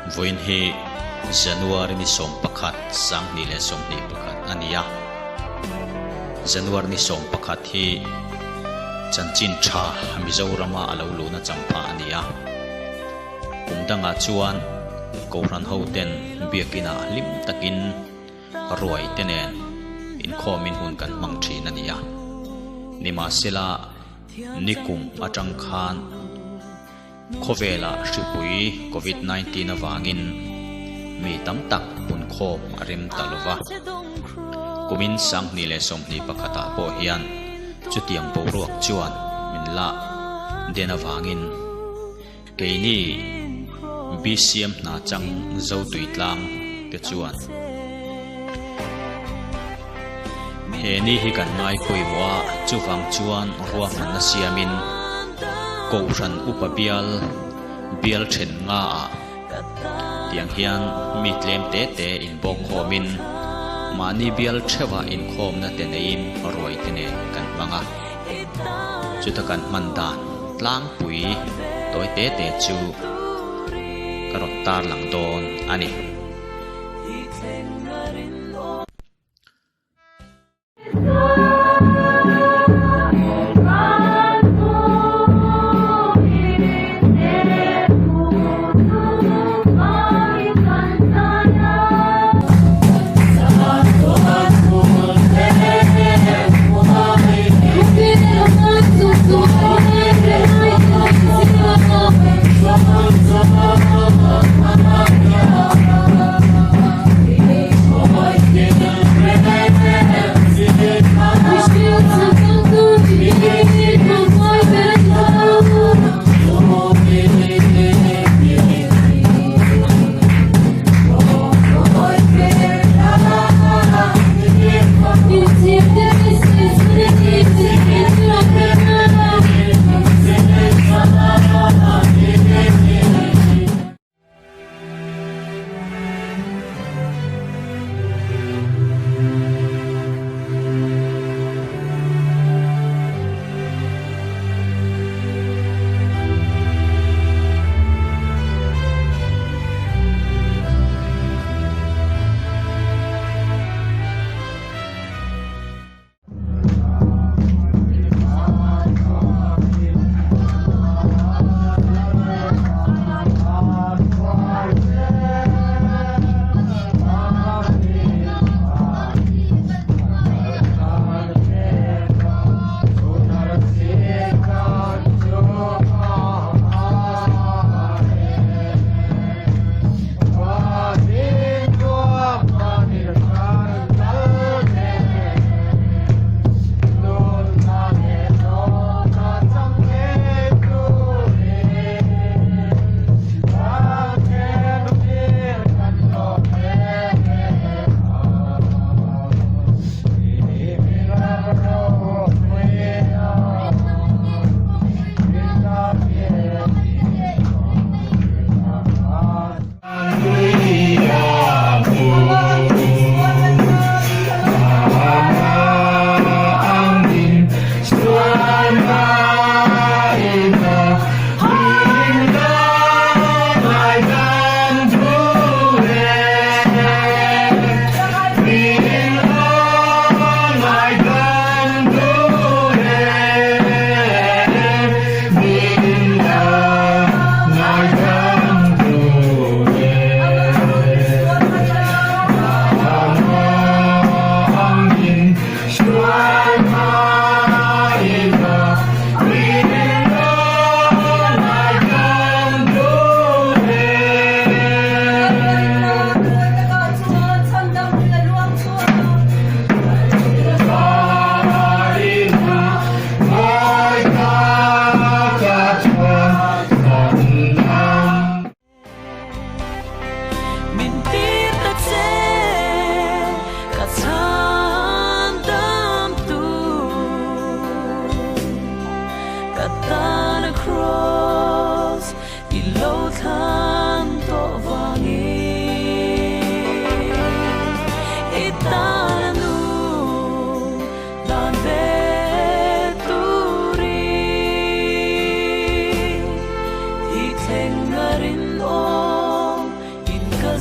Vawiin hi January ni 11, 2021 a ni a. January ni 11 hi chanchin tha Mizorama a lo luhna champha a ni a. Kum dangah chuan Kohhran hoten biakinah hlim takin ruai te nen inkhawmin hun kan hmang thin a ni a. Nimahsela, nikum atang khan khawvelah hripui Covid 19 avangin mi tam tak punkhawm a rem ta lo va. Kumin 2021 ah pawh hian chutiang boruak chuan min la den avangin Keini BCM hna chang Zotui tlang te chuan he ni hi kan ngai pawimawh a, chuvang chuan ruahmanna siamin Kohhran Upa Bial bial then nga ah tiang hian mi tlem te te inbawk khawmin mahni bial theuhah inkhawmna te neiin ruai te nen kan hmang a. Chuta kan hman dan tlangpui tawi te te chu ka rawn tarlang dawn a ni.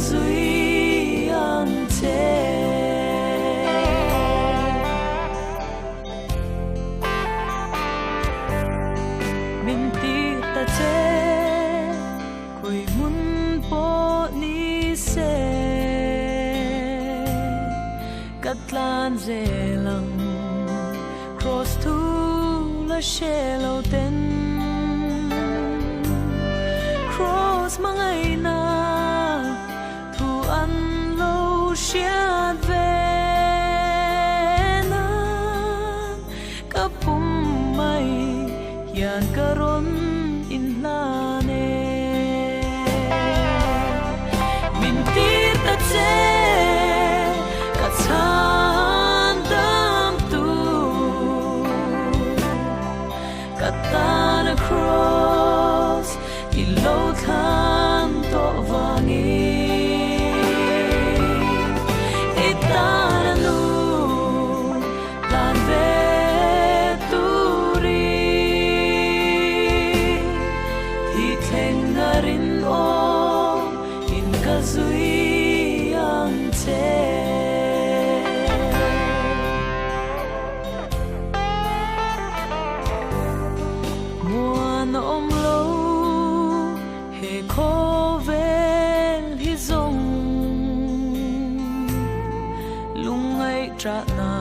zui ang che. Min ti ta che khawi hmun pawh ni se ka tlan zel ang Cross thu la hre lo ten Cross hmangaihna Thu an lo hriat ve nan ka pum mai hian ka rawn inhlan e. Min tir ta che ka chhan dam tu ka tan a cross I lo thlan tawh vangin i tan a nu tlan ve turin thi thleng a rinawm in ka zui ang che. Muan a awm lo he khawvel hi zawng lungngaih ṭahna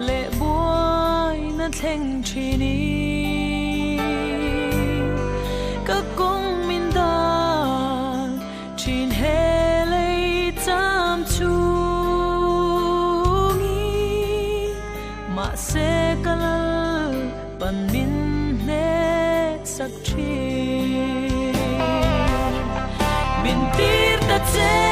leh buaina thleng ṭhin i ka kawng min dan Thin he lei cham chungin mahse ka lal pan min hnek sak thin. Min tir ta che.